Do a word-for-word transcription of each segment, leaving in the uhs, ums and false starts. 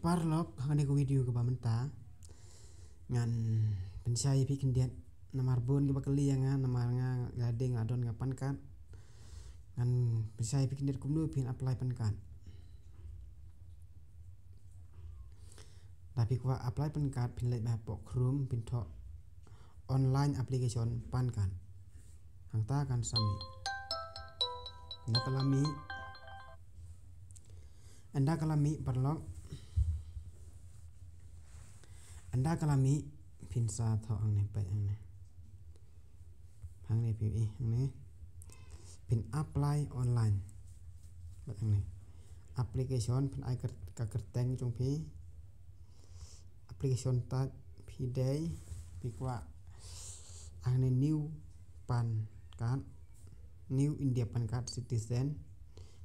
Paralok, ha kane ka video kaba mynta ngan pynshai ïa phi khyndiat, namar bun kiba kylli ïa nga, namar nga la dei nga don ka pan card. Ngan pynshai ïa phi khyndiat kumno phin apply pan card. Da phi kwah apply pan card, phin leit bad pok Chrome, phin thoh online application pan card. Hangta kan sa mih. Nda ka la mih. Ynda ka la mih, paralok. Ynda ka la mih, phin sa thoh hangne, peit hangne. Hangne phi ïohi hangne. Phin apply online. Peit hangne. Application, phin ai ka kyrteng jong phi. Application type, phi dei, phi kwah hangne new pan card, new India pan card citizen.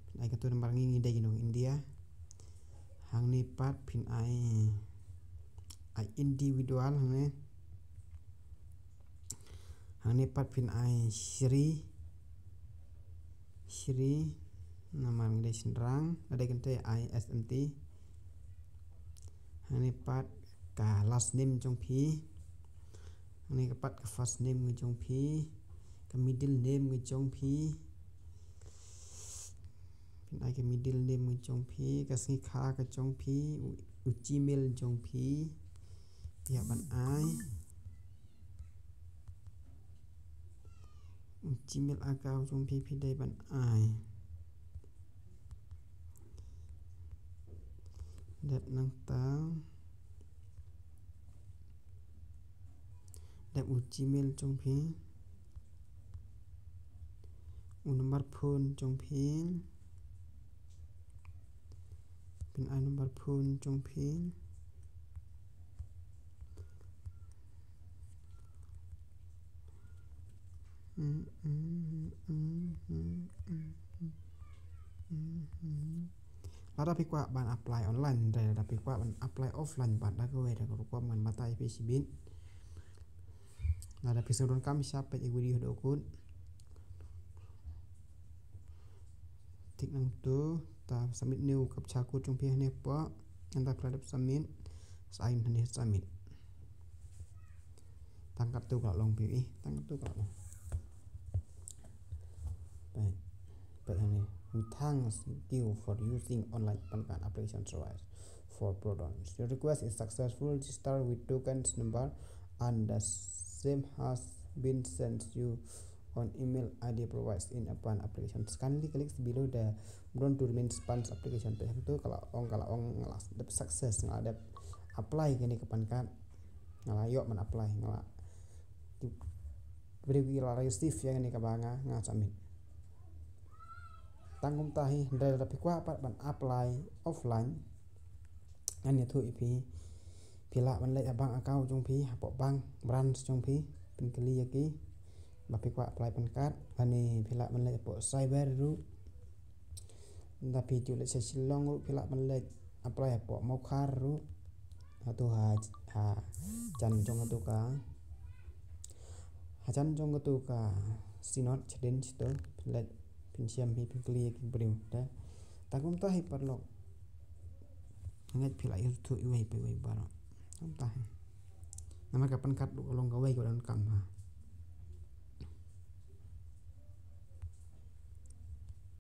Phin ai katto namar ngi ngi dei ki nong India. Hangne pat phin ai, ai individual hangne. Hangne pat phin ai Shri, Shri, namar ngi dei shynrang, la dei kynthei ai S M T. Hangne pat ka last name jong phi. Hangne ka pat ka first name ka jong phi. Ka middle name ka jong phi. Phin ai ka middle name ka jong phi, ka sngi kha ka jong phi, u, u Gmail jong phi. Ïa ban ai. U Gmail account jong phi phi dei ban ai. Dep nangta. Dep u Gmail jong phi. U number phone jong phi. Phin ai number phone jong phi. Lada phi kwah ban apply online, lada phi kwah ban apply offline, ban da kawei da ka rukom ngan batai phi shibit. Lada phi sngewdon kam sha peit ïa ka video haduh kut. Tik nangtu, ta submit new captcha code jong phi hangne hapoh. Ynda phi la dep submit, sa ai hangne submit. Tang katto ka la long phi ïohi, tang katto ka la long. Peit, peit hangne. We thanks you for using online pan card application service for products. Your request is successful. Register with tokens number and the same has been sent you on email I D provided in a pan application. Kindly click below the button to remain pan application. Peit hangtu ka la ong, ka la ong nga la dep success, nga la dep apply kane ka pan card. Nga la ïoh ban apply, nga la, ki briew ki la receive ïa kane kaba nga, nga submit. Tang kumta hi, hynrei lada phi kwah pat ban apply offline, ngan ïathuh ïa phi. Phi lah ban leit ha bank account jong phi, hapoh bank branch jong phi, pynkylli ïa ki ba phi kwah apply pan card. Lane phi lah ban leit hapoh cyber ruh. Lada phi ju leit sha Shillong ruh phi lah ban leit apply hapoh Mawkhar ruh. Hato ha, ha jan jong kato ka, ha jan jong kato ka Synod shadien shito, phin leit, phin shem hi, phin kylli ïa ki briew. Te tang kumta hi paralok. Nga ngeit phi la ïoh thuh iwei pa iwei baroh. Kumta hi. Namar ka pan card ruh ka long kawei kaba donkam ha.